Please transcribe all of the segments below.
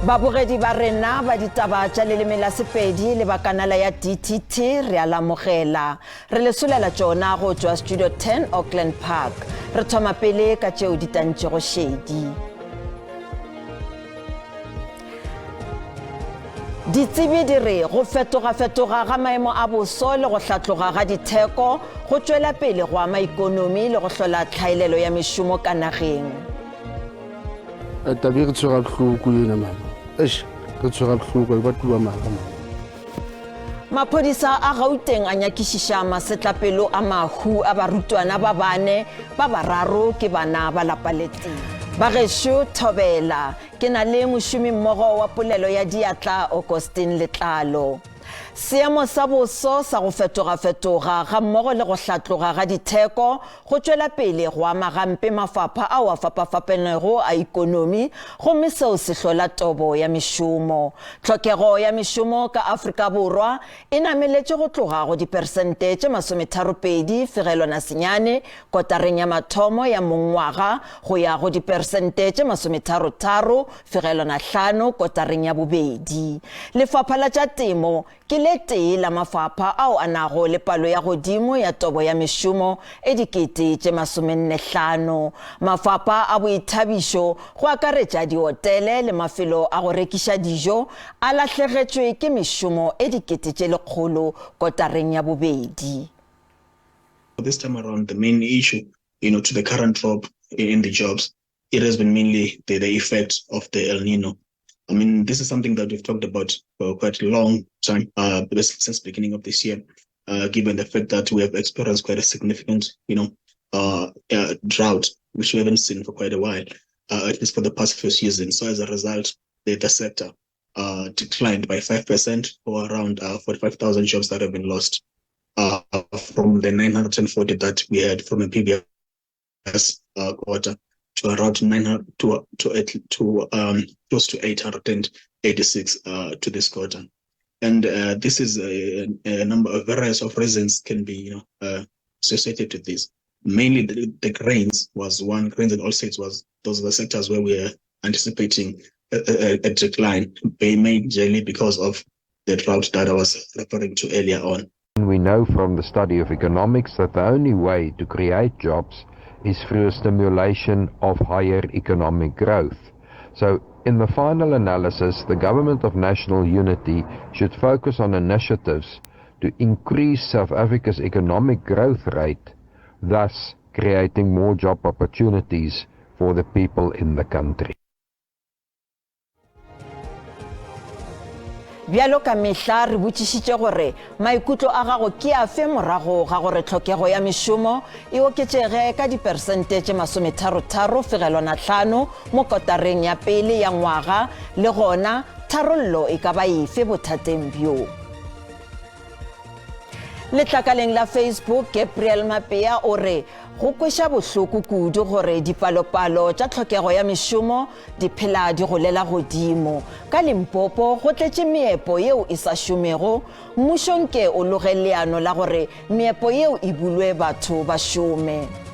Babogedi ba rena ba ditaba tša leleme la Sepedi le ba kanala ya DTT re a lamogela. Re le solela tšona go tšwa Studio 10 Auckland Park. Re thoma pele ka tšeo di tantšego šedi. Ditsebi di re go fetoga-fetoga ga maemo a boso le go hlatloga ga ditheko go tšwela pele go ama ikonomi le go hlola tlhaelelo ya mešomo ka nageng. Tabe re tshwera bohloko ena mama. Eish, re tshwera bohloko e ba tua maka mama. Maphodisa a Gauteng a nyakišiša masetlapelo a mahu a barutwana ba bane, ba bararo ke bana ba lapa le tee. Bagešo Thobela, Ke na le mošomimmogo wa polelo ya diatla Augustine Letlalo. Seemo sa boso sa go fetogafetoga gammogo le go hlatloga ga ditheko go tšwela pele go ama gampe mafapha ao a fapafapanego a ikonomi gomme seo se hlola tobo ya mešomo. Tlhokego ya mešomo ka Afrika Borwa e nameletše go tloga go diperesente tše masometharopedi fegelwana senyane kotareng ya mathomo ya mongwaga go ya go diperesente tše masometharotharo fegelwana hlano kotareng ya bobedi. Lefapha la tša temo ke le tee la mafapha ao a nago le palo ya godimo ya tobo ya mešomo e dikete tše masomennehlano. Mafapha a boithabišo, go akaretša diotele le mafelo a go rekiša dijo, a lahlegetšwe ke mešomo e dikete tše lekgolo kotareng ya bobedi. This time around, the main issue, you know, to the current drop in the jobs, it has been mainly the, the effect of the El Nino. I mean, this is something that we've talked about for quite a long time, uh, since beginning of this year, uh, given the fact that we have experienced quite a significant, you know, uh, uh, drought, which we haven't seen for quite a while, uh, at least for the past few seasons. So as a result, the, the sector uh, declined by 5% or around uh, 45,000 jobs that have been lost uh, from the 940 that we had from the previous uh, quarter to around 900 to to to um, close to 886 uh, to this quarter. And uh, this is a, a number of various of reasons can be you know uh, associated to this. Mainly the, the grains was one, grains and oilseeds was those are the sectors where we are anticipating a, a, a decline, mainly because of the drought that I was referring to earlier on. We know from the study of economics that the only way to create jobs is through a stimulation of higher economic growth. So, in the final analysis, the government of national unity should focus on initiatives to increase South Africa's economic growth rate, thus creating more job opportunities for the people in the country. Bjalo ka mehla re botšišitše gore maikutlo a gago ke afe morago ga gore tlhokego ya mešomo e oketšege ka diperesente tše masometharotharo fegelwana hlano mo kotareng ya pele ya ngwaga le gona tharollo e ka ba efe bothateng bjo. Letlakaleng la Facebook, Gabriel Mapea o re go kweša bohloko kudu gore dipalopalo tša tlhokego ya mešomo di phela di golela godimo. Ka Limpopo go tletše meepo yeo e sa šomego, mmušo nke o loge leano la gore meepo yeo e bulwe batho ba šome.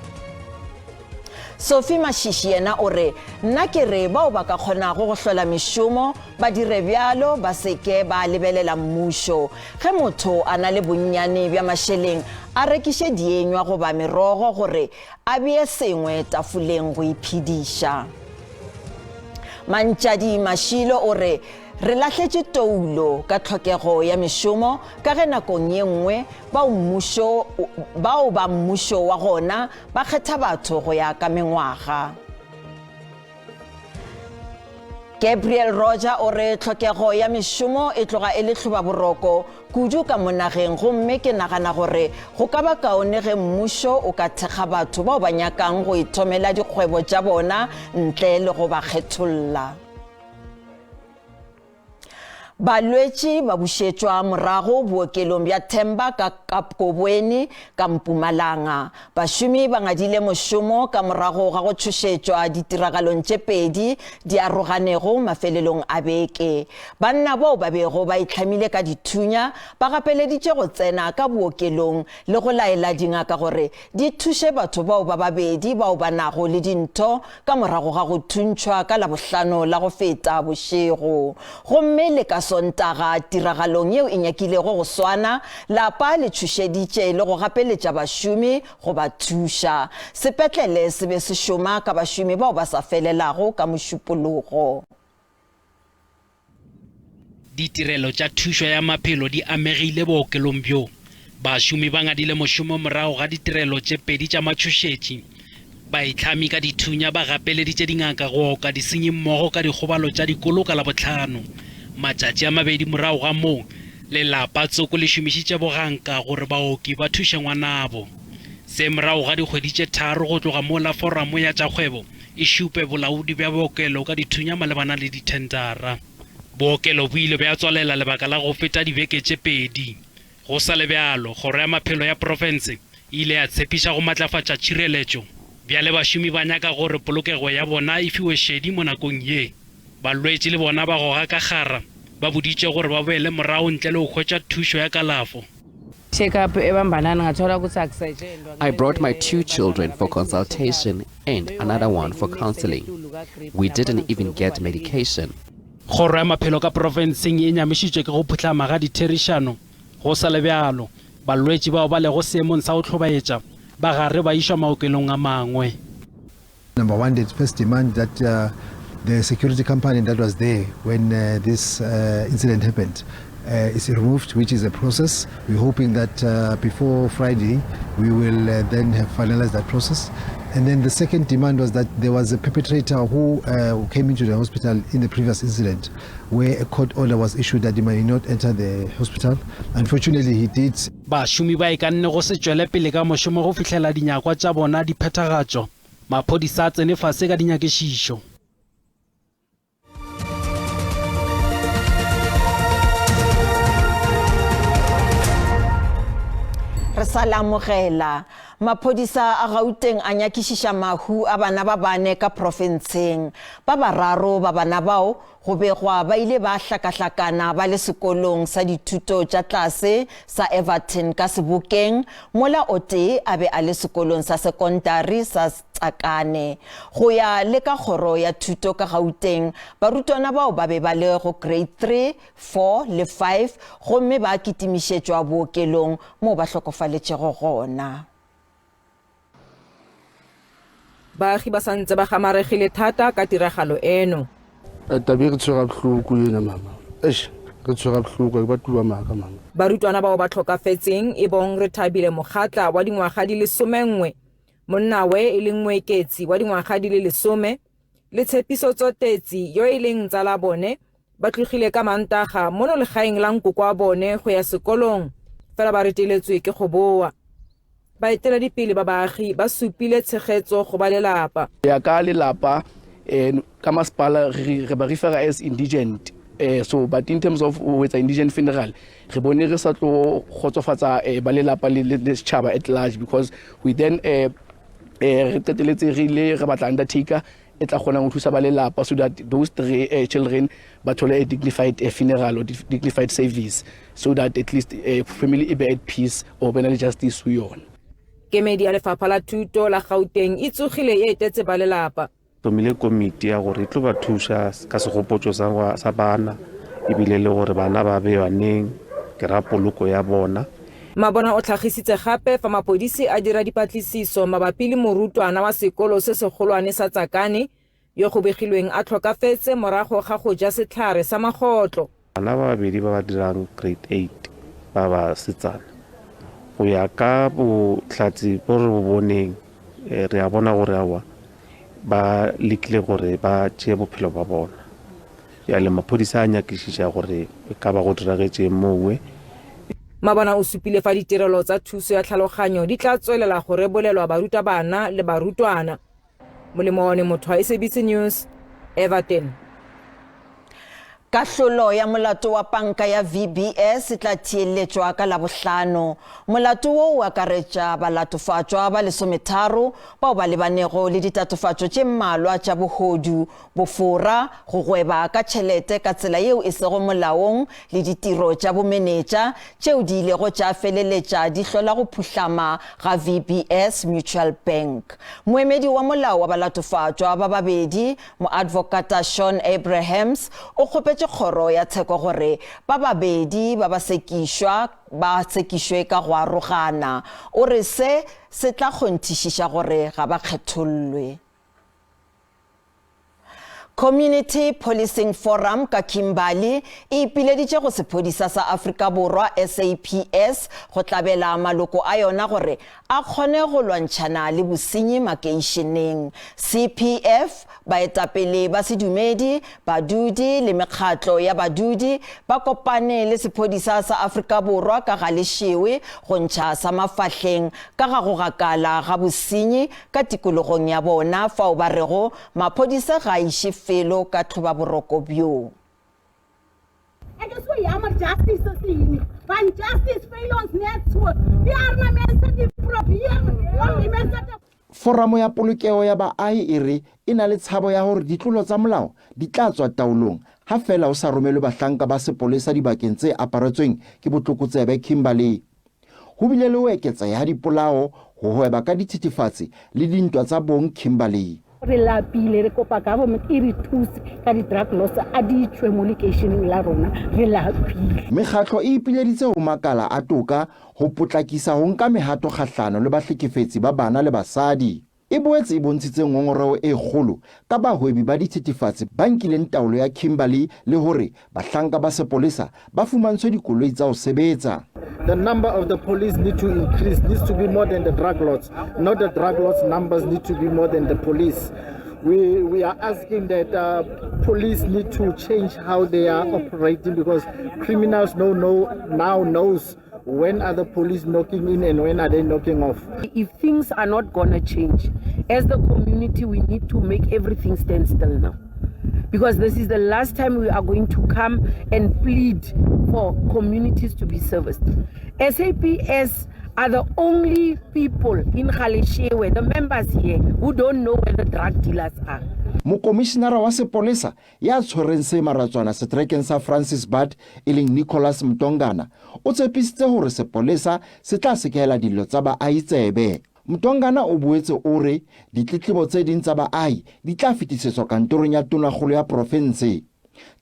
Sophie Mashishi yena o re, Nna ke re bao ba ka kgonago go hlola mešomo ba dire bjalo, ba se ke ba lebelela mmušo. Ge motho a na le bonnyane bja mašeleng a rekiše dienywa goba merogo gore a bee sengwe tafoleng go iphediša. Mantšadi Mashilo o re, Re lahletše toulo ka tlhokego ya mešomo ka ge nakong ye nngwe bao mmušo bao ba mmušo wa gona ba kgetha batho go ya ka mengwaga. Gabriel Roger o re tlhokego ya mešomo e tloga e le hlobaboroko kudu ka mo nageng gomme ke nagana gore go ka ba kaone ge mmušo o ka thekga batho bao ba nyakang go ithomela dikgwebo tša bona ntle le go ba kgetholla. Balwetši ba bušetšwa morago bookelong bja Themba ka Kapkobweni ka Mpumalanga. Bašomi ba ngadile mošomo ka morago ga go tšhošetšwa ditiragalong tše pedi di aroganego mafelelong a beke. Banna bao ba bego ba itlhamile ka dithunya ba gapeleditše go tsena ka bookelong le go laela dingaka gore di thuše batho bao ba babedi bao ba nago le dintho ka morago ga go thuntšhwa ka Labohlano la go feta bošego. Gomme le ka Sontaga, tiragalong yeo e nyakilego go swana, lapa le tšhošeditše le go gapeletša bašomi go ba thuša. Sepetlele se be se šoma ka bašomi bao ba sa felelago ka Mošupologo. Ditirelo tša thušo ya maphelo di amegile bookelong bjo. Bašomi ba ngadile mošomo morago ga ditirelo tše pedi tša matšhošetši. Baitlhami ka dithunya ba gapeleditše dingaka go oka disenyi mmogo ka dikgobalo tša dikolo ka Labohlano. Matšatši a mabedi morago ga moo, lelapa tsoko le šomišitše boganka gore baoki ba thuše ngwanabo. Se morago ga dikgwedi tše tharo go tloga mola Foramo ya tša Kgwebo e šupe bolaodi bja bookelo ka dithunya malebana le dithendara. Bookelo bo ile bja tswalela lebaka la go feta dibeke tše pedi. Go sa le bjalo, Kgoro ya Maphelo ya profense e ile ya tshepiša go matlafatša tšhireletšo. Bjale bašomi ba nyaka gore polokego ya bona e fiwe šedi mo nakong ye. Balwetši le bona ba goga ka kgara, ba boditšwe gore ba boele morago ntle le go hwetša thušo ya kalafo. I brought my two children for consultation and another one for counseling. We didn't even get medication. Kgoro ya Maphelo ka profenseng e nyamišitšwe ke go phuhlama ga ditherišano. Go sa le bjalo, balwetši bao ba lego seemong sa go hlobaetša ba gare ba išwa maokelong a mangwe. Number one, they first demand that uh, the security company that was there when uh, this uh, incident happened uh, is removed, which is a process. We're hoping that uh, before Friday we will uh, then have finalized that process. And then the second demand was that there was a perpetrator who uh, came into the hospital in the previous incident where a court order was issued that he may not enter the hospital. Unfortunately, he did. Bašomi ba ikanne go se tšwele pele ka mošomo go fihlela dinyakwa tša bona di phethagatšwa. Maphodisa a tsene fase ka dinyakišišo. Re sa le amogela. Maphodisa a Gauteng a nyakišiša mahu a bana ba bane ka profenseng. Ba bararo ba bana bao Go begwa ba ile ba hlakahlakana ba le sekolong sa dithuto tša tlase sa Everton ka Sebokeng, mola o tee a be a le sekolong sa sekontari sa Tsakane. Go ya le ka Kgoro ya Thuto ka Gauteng, barutwana bao ba be ba le go Grade 3, 4 le 5 gomme ba kitimišetšwa bookelong moo ba hlokofaletšego gona. Baagi ba santse ba gamaregile thata ka tiragalo eno. Taba e re tshwera bohloko ena mama. Eish, re tshwera bohloko ke ba tuba maaka mama. Barutwana bao ba tlhokafetseng e bong Rethabile Mokgatla wa dingwaga di le somenngwe, monnawe e leng Moeketsi wa dingwaga di le lesome, le Tshepiso Tsotetsi yo e leng ntsalabone ba tlogile ka Mantaga mono legaeng la nkoko wa bone go ya sekolong fela ba reteletswe ke go boa. Baeteledipele ba baagi ba supile tshegetso go ba lelapa. Go ya ka lelapa um ka masepala re ba refera as indigent um so but in terms of ho etsa indigent funeral re bone re sa tlo kgotsofatsa eh, ba lelapa le setšhaba at large because we then um re qeteletse re ile re batla undertaker e tla kgonang go thusa ba lelapa so that those three uh, children ba thole a dignified uh, funeral or dignified service so that at least uh, family e be at peace or be na le justice ho yona. Kemedi ya Lefapha la Thuto la Gauteng e tsogile e etetse ba lelapa. Hlomile komiti ya gore e tlo ba thuša ka segopotšo sa, sa bana ebile le gore bana ba bewa neng, ke ra poloko ya bona. Mabona o tlhagisitse gape fa mapodisi a dira dipatlisiso mabapi le morutwana wa sekolo se segolwane sa Tsakane yo go begilweng a tlhokafetse morago ga go ja setlhare sa magotlo. Bana ba babedi ba ba dirang grade eight ba basetsana, go ya ka bohlatse bo re bo boneng, re a bona gore aowa ba lekile gore ba tšee bophelo ba bona. Bjale maphodisa a nyakišiša gore e ka ba go diragetšeng mowe. Mabona o supile fa ditirelo tsa thuso ya tlhaloganyo di tla tswelela go rebolelwa barutabana le barutwana. Molemoone Mothwa, SABC News, Everton. Kahlolo ya molato wa panka ya VBS e tla theeletšwa ka Labohlano. Molato wo o akaretša balatofatšwa ba lesometharo bao ba lebanego le ditatofatšo tše mmalwa tša bohodu, bofora, go gweba ka tšhelete ka tsela yeo e sego molaong le ditiro tša bomenetša tšeo di ilego tša feleletša di hlola go phuhlama ga VBS Mutual Bank. Moemedi wa molao wa balatofatšwa ba babedi, Moadvokata Shaun Abrahams, o kgopetše kgoro ya tsheko gore ba babedi ba basekišwa ba sekišwe ka go arogana. O re se se tla kgonthišiša gore ga ba kgethollwe. Community Policing Forum ka Kimberley e ipileditše go sephodisa sa Afrika Borwa, SAPS, go tlabela maloko a yona gore a kgone go lwantšhana le bosenyi makeišeneng. CPF, baetapele ba sedumedi, badudi le mekgatlo ya badudi ba kopane le sephodisa sa Afrika Borwa ka Galeshewe go ntšha sa mafahleng ka ga go gakala ga bosenyi ka tikologong ya bona fao ba rego maphodisa ga a iše felo ka tlhobaboroko bjo. Ek is so jammer justice is hier nie. Want justice fail ons net so. Die arme mense die probeer om die mense te Foramo ya Polokego ya Baahi e re e na le tshabo ya hore ditlolo tsa molao di tla tswa taolong ha feela ho sa romelwe bahlanka ba sepolesa dibakeng tse aparetsweng ke botlokotsebe Kimberley. Ho bile le ho eketseha ha dipolao, ho hweba ka dithethefatsi le dintwa tsa bong Kimberley. Re lapile, re kopa government e re thuse ka di-drug laws a di tšwe mo lekeišeneng la rona, re lapile. Mekgatlo e ipileditse ho makala a toka ho potlakisa ho nka mehato kgahlano le bahlekefetsi ba bana le basadi. E boetse e bontshitse ngongoreho e kgolo ka bahwebi ba dithethefatsi ba nkileng taolo ya Kimberley le hore bahlanka ba sepolesa ba fumantshwe dikoloi tsa ho sebetsa. The number of the police need to increase, needs to be more than the drug lords, not the drug lords numbers need to be more than the police. We, we are asking that uh, police need to change how they are operating because criminals know, know, now knows when are the police knocking in and when are they knocking off. If things are not gonna change, as the community we need to make everything stand still now. Because this is the last time we are going to come and plead for communities to be serviced. SAPS are the only people in Galeshewe, the members here, who don't know where the drug dealers are. Mokomishinara wa sepolesa Ya tshwereng se maratswana seterekeng sa Francis Baard e leng Nicholas Mtongana o tshepisitse hore sepolesa se tla sekehela dillo tsa baahi tsebe. Mtongana o boetse o re ditletlebo tse ding tsa baahi di tla fetisetswa kantorong ya tonakgolo ya profense.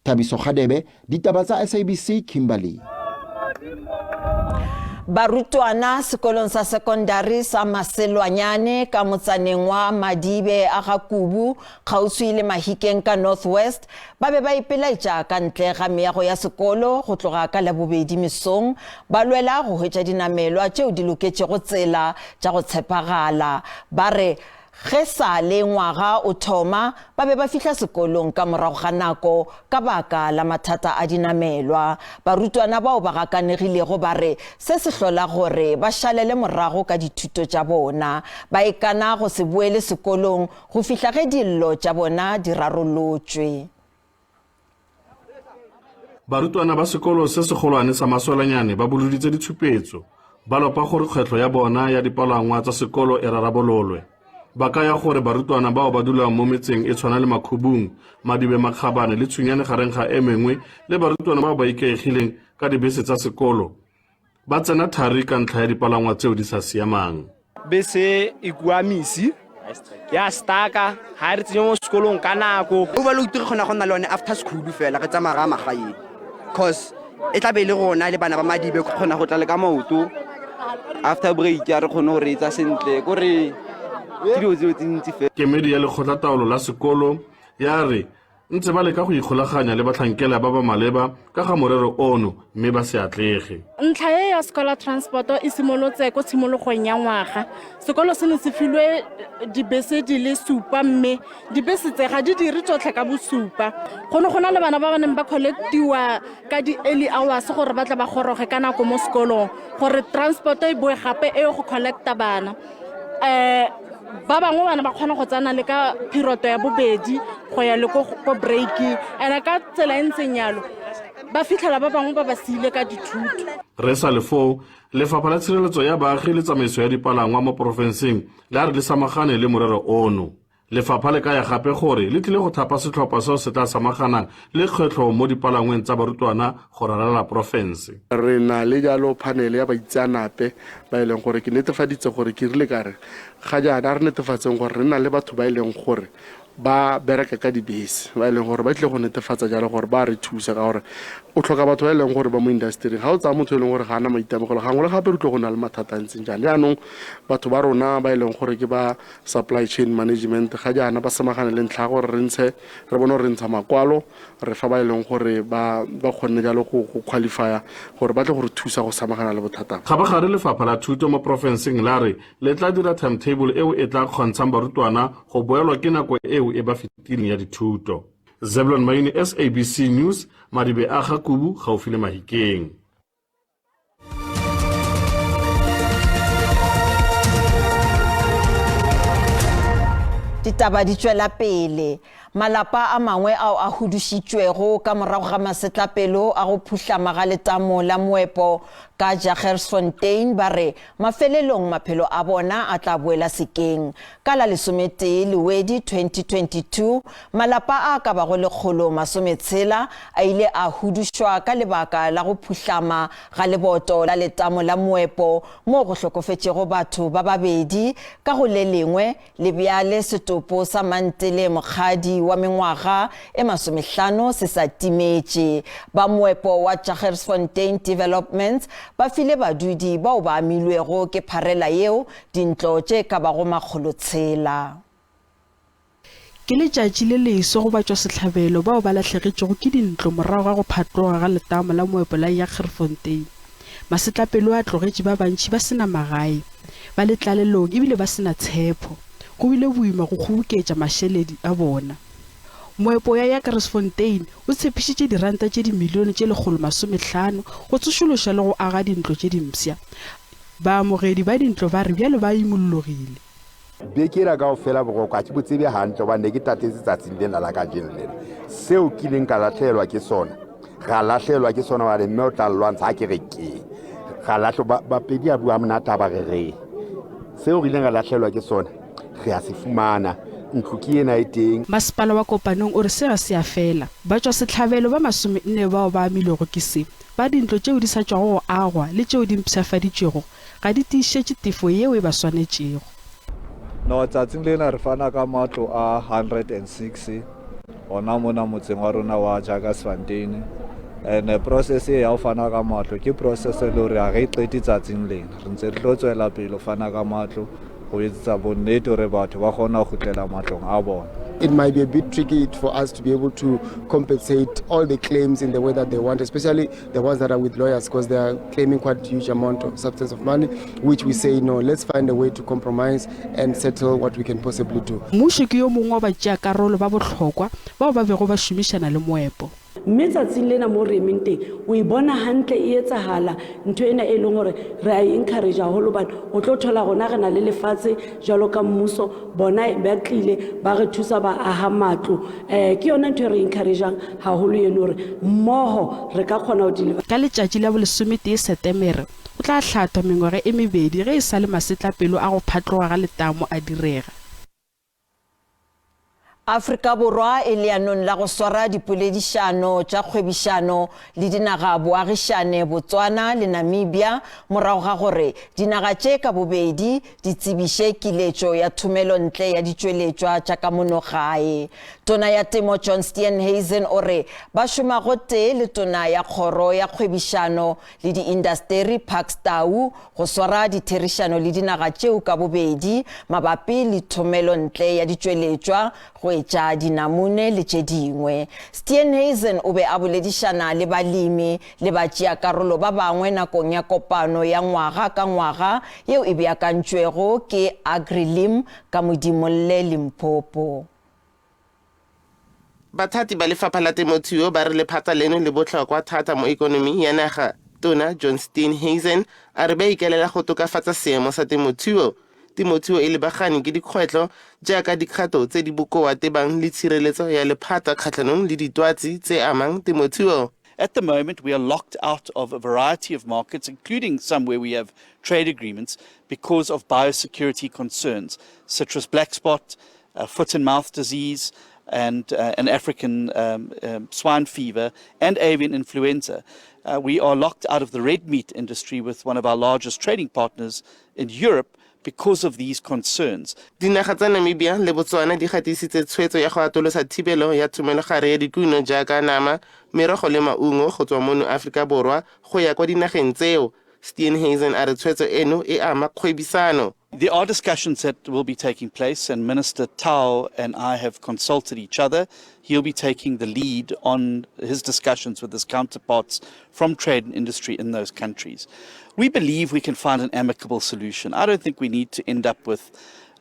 Thabiso Kgadebe, Ditaba tsa SABC, Kimberley. Barutwana sekolong sa sekondari sa Maselwanyane ka motsaneng wa Madibe a ga Kubu kgauswi le Mahikeng ka North West ba be ba ipelaetša ka ntle ga meago ya sekolo go tloga ka Labobedi mesong ba lwela go hwetša dinamelwa tšeo di loketšego tsela tša go tshepagala. Ba re ge sa le ngwaga o thoma ba be ba fihla sekolong ka morago ga nako ka baka la mathata a dinamelwa. Barutwana bao ba gakanegilego ba re se se hlola gore ba šalele morago ka dithuto tša bona. Ba ikana go se boele sekolong go fihla ge dillo tša bona di rarolotšwe. Barutwana ba sekolo se segolwane sa Maswelanyane ba boloditse ditshupetso, ba lopa gore kgwetlho ya bona ya dipalangwa tsa sekolo e rarabololwe. Ba kaya gore barutwana bao ba dulang mo metseng e tshwana le Makhubung, Madibe Makgabane le Tshunyane gareng ga e mengwe le barutwana bao ba ikaegileng ka dibese tsa sekolo ba tsena thari ka ntlha ya dipalangwa tseo di sa siamang. Bese e kua misi ya staka ga re tsenye mo sekolong ka nako. Overload re kgona go nna le one after school fela re tsamaya ra magaeng cause e tla be e le rona le bana ba madibe. Kgona go tla le ka maoto after break a re kgone go reetsa sentle kore ke dilo tseo tse ntsi fela. Kemedi ya lekgotlataolo la sekolo ya re ntse ba leka go ikgolaganya le batlhankela ba ba maleba ka ga morero ono mme ba se atlege. Ntlha e ya scholar transport e simolotse ko tshimologong ya ngwaga. Sekolo se ne se filwe dibese di le supa mme dibese tse ga di dire tsotlhe ka bosupa. Go ne go na le bana ba ba neng ba collectiwa ka di-early hours gore ba tle ba goroge ka nako mo sekolong gore transport e boe gape e go collecta bana. Um ba bangwe bana ba kgona go tsena le ka period ya bobedi. go ya le ko breaking and ka tsela e ntseng yalo ba fitlhela ba bangwe ba ba siile ka dithuto. Re sa le foo, Lefapha la Tshireletso ya Baagi le Tsamaiso ya Dipalangwa mo porofenseng la re le samagane le morero ono. Lefapha le kaya gape gore le tlile go thapa setlhopha seo se tla samaganang le kgwetlho mo dipalangweng tsa barutwana go ralala porofense. Re na le jalo phanele ya baitseanape ba e leng gore ke netefaditse gore ke rile ka re ga jaana a re netefatseng gore re na le batho ba e leng gore ba bereka ka dibese ba e leng gore ba tlile go netefatsa jalo gore ba re thusa ka gore o tlhoka batho ba e leng gore ba mo industry ga o tsaya motho e leng gore ga ana maitemogelo gangwe le gape re tlile go na le mathata a ntseng jang jaanong batho ba rona ba e leng gore ke ba supply chain management ga jaana ba samagane le ntlha gore re ntshe re bone gore re ntsha makwalo re fa ba e leng gore ba ba kgonne jalo go go qualifya gore ba tle go re thusa go samagana le bothata. Kgabagare lefapha la thuto mo porofenseng la re le tla dira timetable eo e tla kgontshang barutwana go boelwa ke nako eo e ba fetileng ya dithuto. Zeblon Maine, SABC News, Madibe a Gakubu, gaufi le Mahikeng. Ditaba di tšwela pele. Malapa a mangwe ao a hudušitšwego ka morago ga masetlapelo a go phuhlama ga letamo la moepo ka Jagersfontein ba re mafelelong maphelo a bona a tla boela sekeng. Ka la lesometee Lewedi 2022, malapa a ka bago 160 a ile a hudušwa ka lebaka la go phuhlama ga leboto la letamo la moepo moo go hlokofetšego batho ba babedi ka go le lengwe Le bjale setopo sa Mantele Mokgadi wa mengwaga e masomehlano se sa timetše. Ba moepo wa Jagersfontein Developments ba file badudi bao ba amilwego ke pharela yeo dintlo tše ka bago makgolotshela. Ke letšatši le leso go batšwasehlabelo bao ba lahlegetšwego ke dintlo morago ga go phatloga ga letamo la moepo la Jagersfontein. Masetlapelo a tlogetše ba bantši ba se na magae, ba le tlalelong e bile ba se na tshepo. Go bile boima go kgoboketša mašeledi a bona. Moepo ya Jagersfontein o tshepišitše diranta tše dimilione tše 150 go tsošološa le go aga dintlo tše dimpsha. Baamogedi ba dintlo ba re bjale ba imollogile. Beke ena kaofela boroko ha ke bo tsebe hantle hobane ne ke tatetse tsatsing lena la kajeno lena. Seo ke ileng ka lahlehelwa ke sona, ra lahlehelwa ke sona hobane mme o tla lwantsha ha ke re ke. Ra lahle Bapedi a bua monate ha ba re re. Seo re ileng ra lahlehelwa ke sona, re a se fumana. Ntlo ke ena e teng. Masepala wa Kopanong o re se ga se a fela. Batšwasehlabelo ba masomenne bao ba amilwego ke se, ba dintlo tšeo di sa tšwago go agwa le tšeo di mpshafaditšwego, ga di tiišetše tefo yeo e ba swanetšego. No, tsatsing lena re fana ka matlo a 106 gona mona motseng wa rona wa Jagersfontein. And eh, process e ya go fana ka matlo ke process e le gore ga re e qete tsatsing lena. Re ntse re tlo tswela pele go fana ka matlo go etsetsa bonnete gore batho ba kgona go kgutlela matlong a bona. It might be a bit tricky for us to be able to compensate all the claims in the way that they want, especially the ones that are with lawyers, because they are claiming quite huge amount of substance of money, which we say no, let's find a way to compromise and settle what we can possibly do. Mmušo ke yo mongwe wa batšeakarolo ba bohlokwa bao ba bego ba šomišana le moepo. Mme tsatsing lena mo re emeng teng o e bona hantle e etsahala ntho ena e leng gore re a e encourage haholo hobane o tlo thola rona re na le lefatshe jwalo ka mmuso bona ba tlile ba re thusa ba aha matlo um ke yona ntho e re encourageang haholo eno gore mmoho re ka kgona go deliver. Ka letšatši la bolesometee Setemere, go tla hlathwa mengwaga e mebedi ge e sa le masetlapelo a go phatloga ga letamo a direga. Afrika Borwa e leanong la go swara dipoledišano tša kgwebišano le dinaga boagišane Botswana le Namibia morago ga gore dinaga tše ka bobedi di tsebiše kiletšo ya thomelontle ya ditšweletšwa tša ka mono gae. Tona ya Temo John Steenhuisen o re ba šoma gotee le Tona ya Kgoro ya Kgwebišano le Diindasteri Parks Tau go swara ditherišano le dinaga tšeo ka bobedi mabapi le thomelontle ya ditšweletšwa go etša dinamune le tše dingwe. Steenhuisen o be a boledišana le balemi le batšeakarolo ba bangwe nakong ya kopano ya ngwaga ka ngwaga yeo e beakantšwego ke Agrilim ka Modimolle, Limpopo. Bathati ba lefapha la temothuo ba re lephata leno le botlhokwa thata mo ikonoming ya naga. Tona John Steenhuisen a re ba ikaelela go tokafatsa seemo sa temothuo. Temothuo e lebagane ke dikgwetlho jaaka dikgato tse di bokoa tebang le tshireletso ya lephata kgatlhanong le ditwatsi tse amang temothuo. At the moment, we are locked out of a variety of markets, including some where we have trade agreements, because of biosecurity concerns, citrus black spot, uh, foot and mouth disease, and uh, an African um, um, swine fever and avian influenza. Uh, we are locked out of the red meat industry with one of our largest trading partners in Europe because of these concerns. Dinaga tsa Namibia le Botswana di gatisitse tshwetso ya go atolosa thibelo ya thomelogare ya dikuno jaaka nama, merogo le maungo go tswa mono Aforika Borwa go ya kwa dinageng tseo. Steenhuisen a re tshwetso eno e ama kgwebisano. There are discussions that will be taking place, and Minister Tau and I have consulted each other. He'll be taking the lead on his discussions with his counterparts from trade and industry in those countries. We believe we can find an amicable solution. I don't think we need to end up with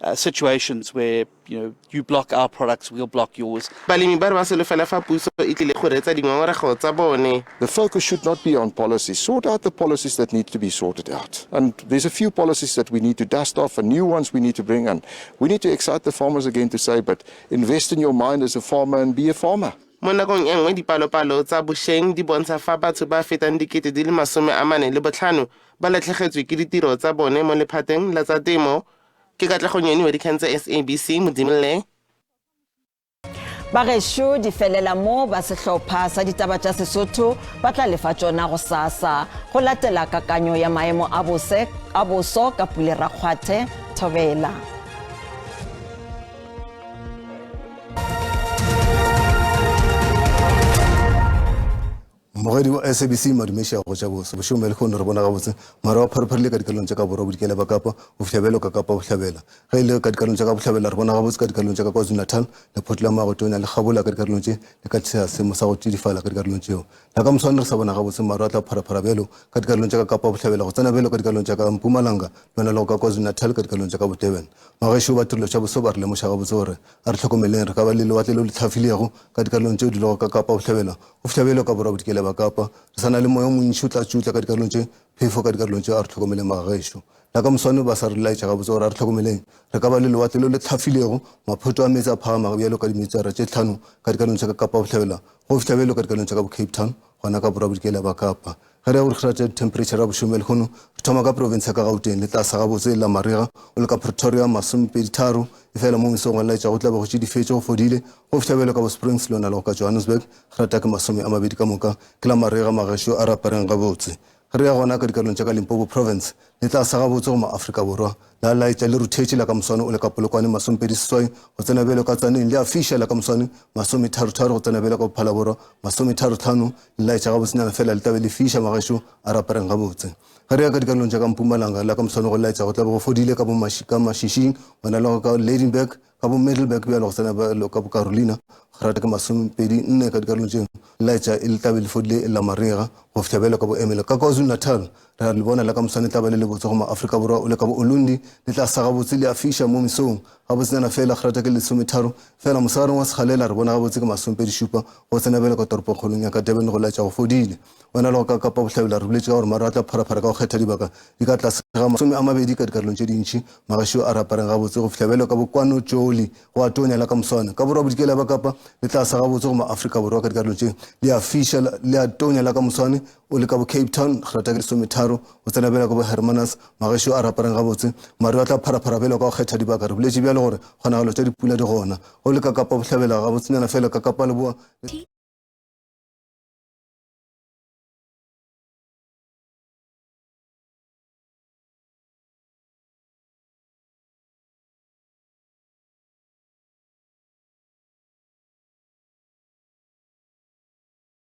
uh, situations where you know you block our products, we'll block yours. Balemi ba re ba solofela fa puso e tlile go reetsa dingongorego tsa bone. The focus should not be on policies. Sort out the policies that need to be sorted out. And there's a few policies that we need to dust off and new ones we need to bring. And we need to excite the farmers again to say, but invest in your mind as a farmer and be a farmer. Mo nakong e nngwe dipalopalo tsa bosheng di bontsha fa batho ba fetang dikete di le 45 ba latlhegetswe ke ditiro tsa bone mo lephateng la tsa temo. Ke Katlego Nyoni wa dikgang tsa SABC, Modimolle. Bagešo di felela mo ba sehlopha sa ditaba tša Sesotho ba tla lefa tšona gosasa go latela kakanyo ya maemo a bose a boso ka Pule Rakgwathe Thobela. Mmogedi wa SABC Madume Šego tša bose bošego bja lehono re bona gabotse mare wa pharepharile ka dikarolong tša ka borwa bodikela ba Kapa go fihla bjalo ka Kapa Bohlabela. Ge e le ka dikarolong tša ka bohlabela re bona gabotse ka dikarolong tša ka KwaZulu-Natal lephoto la Magotonya le kgabola ka dikarolong tše le ka tliša seemo sa go tšidifala ka dikarolong tšeo. La ka moswane re sa bona gabotse maru a tla pharaphara bjalo ka dikarolong tša ka Kapa Bohlabela go tsena bjalo ka dikarolong tša ka Mpumalanga lona le go ka KwaZulu-Natal ka dikarolong tša ka bo Durban. Magešo ba tirelo tša boso ba re lemoša gabotse gore a re hlokomeleng re ka ba le lewatle leo le hlafilego ka dikarolong tšeo di lego ka Kapa Bohlabela Go fihla bjalo ka borwa-bodikela ba Kapa, re sa na le moya o montši o tla tšutla ka dikarolong tše phefo ka dikarolong tše a re hlokomeleng magagešo. La ka moswane ba sa re laetša gabotse gore a re hlokomeleng, re ka ba le lewatle leo le hlafilego, maphoto a meetse a phagamago bjalo ka dimetara tše tlhano ka dikarolong tša ka Kapa Bohlabela go fihla bjalo ka dikarolong tša ka bo-Cape Town gona ka borwa-bodikela ba Kapa. Ge re ya go re tša dithemphereitšha ra bošego bja lehono, re thoma ka profense ya ka Gauteng le tlase gabotse la marega o le ka Pretoria 23, efela mo mesong go laetša go tla be go tšidifetše go fodile go fihla bjalo ka bo Springs le yona le go ka Johannesburg grata ke 20 ka moka ke la marega magešo a re apareng gabotse. Ge re ya gona ka dikarolong tša ka Limpopo Province le tlase gabotse go maAfrika Borwa la laetša le ruthetše la ka moswane o le ka Polokwane 28 go tsena bjalo ka Tzaneen le a fiša la ka moswane 33 go tsena bjalo ka Bophalaborwa 35 Le laetša gabotsenyana fela le tla be le fiša magešo a re apareng gabotse. Ge re ya ka dikarolong tša ka Mpumalanga la ka moswane go laetša go tla be go fodile ka bo ka Mashishing, gona le ka Lydenburg, ka bo Middelburg bjalo go tsena bjalo ka bo Carolina, grata ke 24 ka dikarolong tšeo le laetša e le tla be le fodile e la marega go fihla bjalo ka bo Ermelo. Ka KwaZulu-Natal re a le bona la ka moswane tla ba le lebotse go ma-Afrika Borwa o le ka bo Ulundi le tla sa gabotse le a fiša mo mesong Gabotsenyana feela grata ke lesometharo, fela mosegareng wa sekgalela re bona gabotse ke masomepedi-šupa go tsena bjalo ka toropongkgolong ya ka Durban go laetša go fodile. Wena le go ka Kapa Bohlabela re boletše ka gore maru a tla pharaphara ka go kgetha dibaka di ka tlase ga 20 ka dikarolong tše dintši. Magašio a re apareng gabotse go fihla bjalo ka bo Kwano Tšoli go a tonya la ka moswane. Ka Borwa Bodikela ba Kapa le tlase gabotse go ma-Afrika Borwa ka dikarolong tše le a fiša le a tonya la ka moswane o le ka bo Cape Town grata ke lesometharo go tsena bjalo ka bo Hermanus Magešo a rapareng gabotse, maru a tla pharaphara bjalo ka go kgetha dibaka. Re boletše bjalo gore kgonagalo tša dipula di gona. Go le ka Kapa Bohlabela, gabotsenyana feela ka Kapa Leboa.